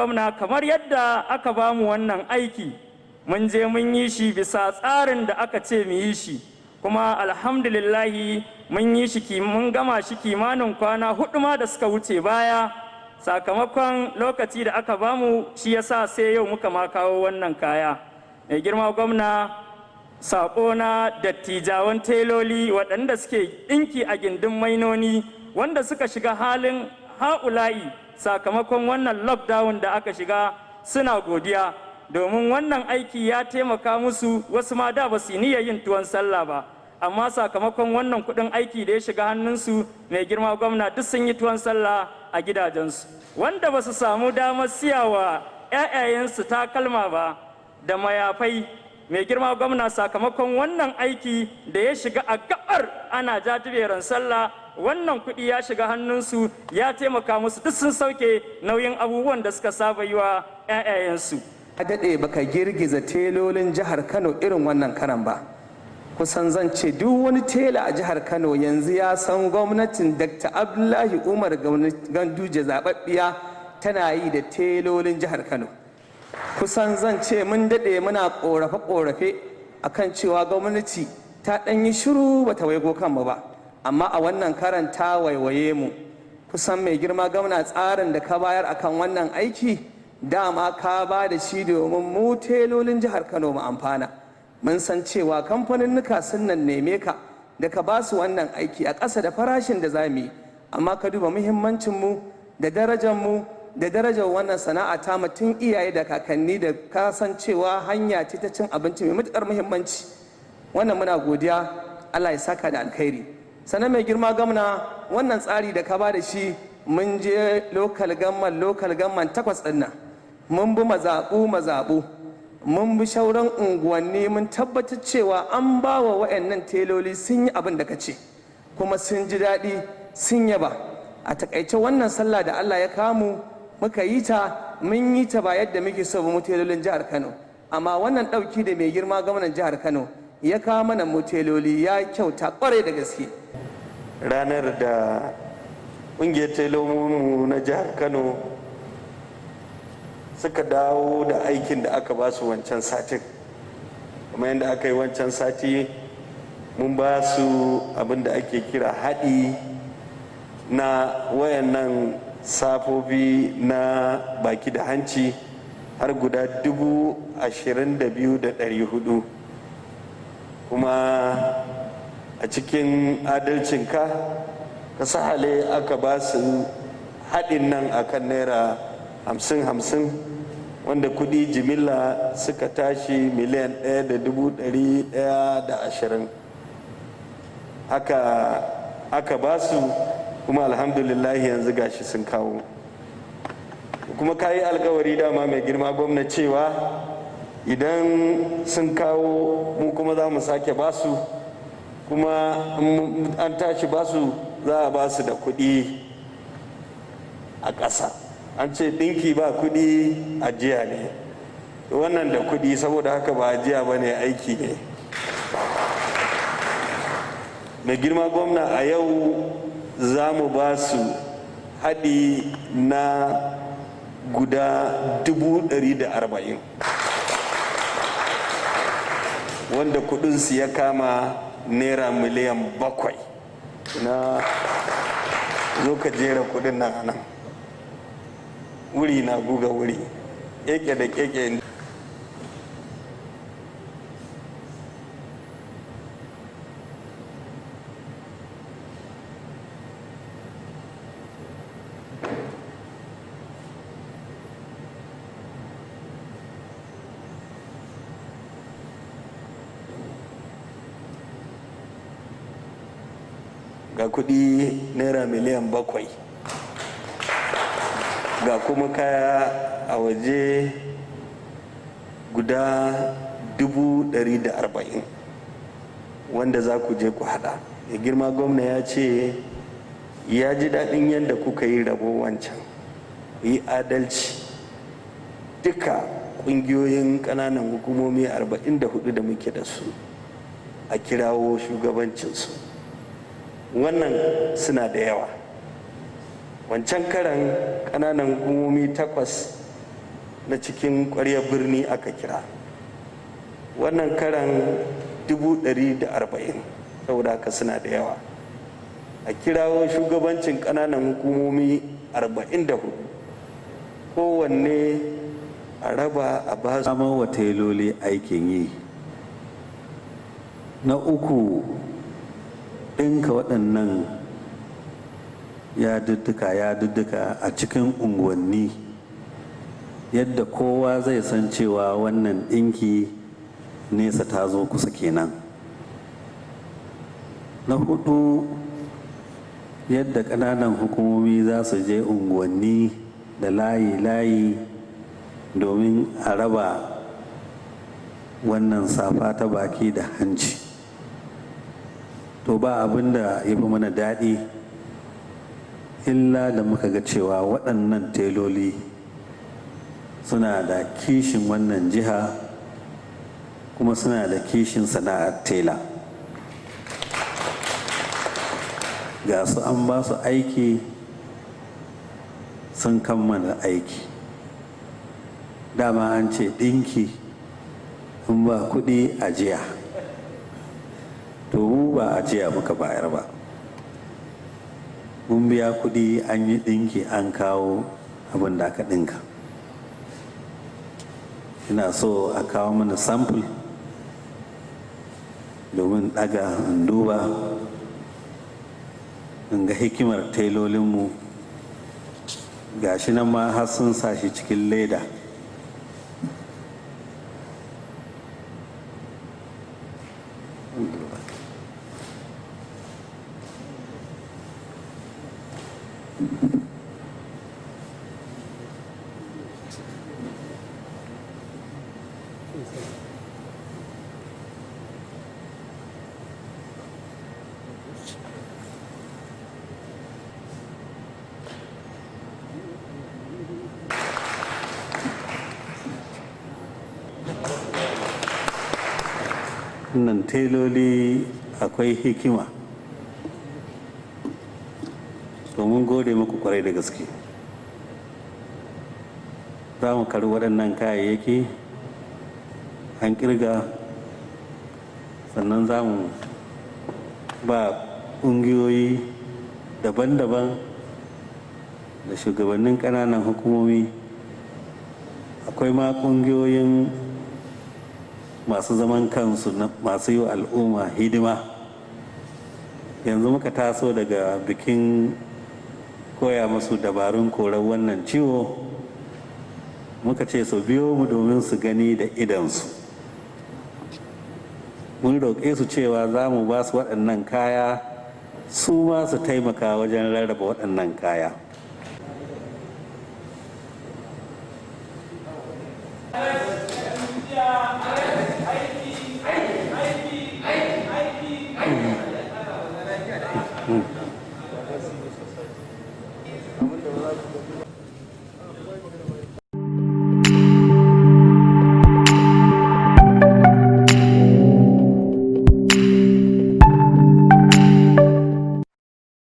gwamna, kamar yadda aka ba mu wannan aiki, mun je mun yi shi bisa tsarin da aka ce mu yi shi, kuma alhamdulillahi mun yi shi, mun gama shi kimanin kwana 4 ma da suka wuce baya. Sakamakon lokaci da aka bamu shi yasa sai yau muka ma kawo wannan kaya. Mai girma gwamna, saƙo na dattijawan teloli waɗanda suke ɗinki a gindin mainoni, wanda suka shiga halin ha'ula'i sakamakon wannan lockdown da aka shiga, suna godiya domin wannan aiki ya taimaka musu. Wasu ma da ba su niyyar yin tuwon sallah ba, amma sakamakon wannan kuɗin aiki da ya shiga hannunsu, mai girma gwamna, duk sun yi tuwon sallah a gidajensu. Wanda ba su samu damar siyawa 'ya'yayensu takalma ba da mayafai, mai girma gwamna, sakamakon wannan aiki da ya shiga a gabar ana jajiberin sallah, wannan kuɗi ya shiga hannunsu, ya taimaka musu, duk sun sauke nauyin abubuwan da suka saba yi wa 'ya'yayensu. A daɗe baka girgiza telolin jihar Kano irin wannan karan ba. Kusan zan ce duk wani tela a jihar Kano yanzu ya san gwamnatin Dr. Abdullahi Umar Ganduje zaɓaɓɓiya tana yi da telolin jihar Kano. Kusan zan ce mun daɗe muna ƙorafe-ƙorafe akan cewa gwamnati ta ɗan yi shiru, bata waigo kanmu ba, amma a wannan karan ta waiwaye mu. Kusan, mai girma gwamna, tsarin da ka bayar akan wannan aiki, dama ka ba da shi domin mu telolin jihar Kano mu amfana. Mun san cewa kamfaninnika sun nan neme ka da ka ba su wannan aiki a ƙasa da farashin da za mu yi, amma ka duba muhimmancinmu da darajarmu da darajar wannan sana'a ta mutum, iyaye da kakanni, da kasancewa hanya ce ta cin abinci mai matuƙar muhimmanci. Wannan muna godiya, Allah ya saka da alkhairi. Sannan, mai girma gwamna, wannan tsari da ka ba da shi, mun je local government, local government 8 ɗin nan, mun bi mazaɓu mazaɓu, mun bi shauran unguwanni, mun tabbatar cewa an ba wa wa'annan teloli, sun yi abin da ka ce, kuma sun ji daɗi, sun yaba. A takaice, wannan sallah da Allah ya kamu muka yi ta, mun yi ta ba yadda muke so ba mu telolin jihar Kano, amma wannan ɗauki da mai girma gwamnan jihar Kano ya kawo mana mu teloli, ya kyauta kwarai da gaske. Ranar da ƙungiyar telolinmu na jihar Kano suka dawo da aikin da aka ba su wancan satin, kuma yadda aka yi wancan sati, mun ba su abin da ake kira haɗi na wayannan safofi na baki da hanci har guda 22,400. Kuma a cikin adalcinka ka sahale aka ba su haɗin nan akan naira hamsin hamsin, wanda kudi jimilla suka tashi 1,120,000 aka ba su. Kuma alhamdulillah, yanzu gashi sun kawo. Kuma ka yi alkawari dama, mai girma gwamna, cewa idan sun kawo, mu kuma za mu sake basu, kuma an tashi basu, za a basu da kuɗi a ƙasa. An ce ɗinki ba kuɗi ajiya ne. Wannan da kuɗi, saboda haka ba ajiya ba ne, aiki ne. Mai girma gwamna, a yau za mu ba su haɗi na guda 140,000, wanda kudinsu ya kama naira miliyan 7. Na zo ka jera kudin nan nan, wuri na guga wuri, keke da keke. Ga kudi naira miliyan 7, ga kuma kaya a waje guda 140,000 wanda za ku je ku hada. Ya girma gwamna ya ce ya ji daɗin yadda kuka yi rabo wancan. Ku yi adalci, duka ƙungiyoyin ƙananan hukumomi 44 da muke da su, a kirawo shugabancinsu. Wannan suna da yawa. Wancan karan ƙananan hukumomi takwas na cikin ƙwaryar birni aka kira. Wannan karan 140,000, saboda haka suna da yawa. A kirawo shugabancin ƙananan hukumomi 44, kowanne a raba a ba su. Samar wa teloli aikin yi. Na uku, ɗinka waɗannan yadudduka a cikin unguwanni, yadda kowa zai san cewa wannan ɗinki nesa ta zo kusa kenan. Na hudu, yadda ƙananan hukumomi za su je unguwanni da layi-layi domin a raba wannan safa ta baki da hanci. To, ba abin da ya fi mana daɗi illa da muka ga cewa waɗannan teloli suna da kishin wannan jiha, kuma suna da kishin sana'ar tela. Ga su an ba su aiki, sun kammala aiki. Dama an ce ɗinki in ba kuɗi ajiya. To, mu ba ajiya muka bayar ba, mun biya kuɗi, an yi ɗinki, an kawo abin da aka ɗinka. Ina so a kawo mana sample domin ɗaga in duba in ga hikimar telolinmu. Gashi nan ma har sun sa shi cikin leda. Nan teloli akwai hikima. To, mun gode muku kwarai da gaske. Za mu karbi waɗannan kayayyaki, an kirga, sannan za mu ba ƙungiyoyi daban-daban da shugabannin ƙananan hukumomi. Akwai ma ƙungiyoyin masu zaman kansu, masu yi wa al'umma hidima. Yanzu muka taso daga bikin koya masu dabarun korar wannan ciwo. Muka ce su biyo mu domin su gani da idansu. Mun roƙe su cewa za mu ba su waɗannan kaya, su ma su taimaka wajen rarraba waɗannan kaya.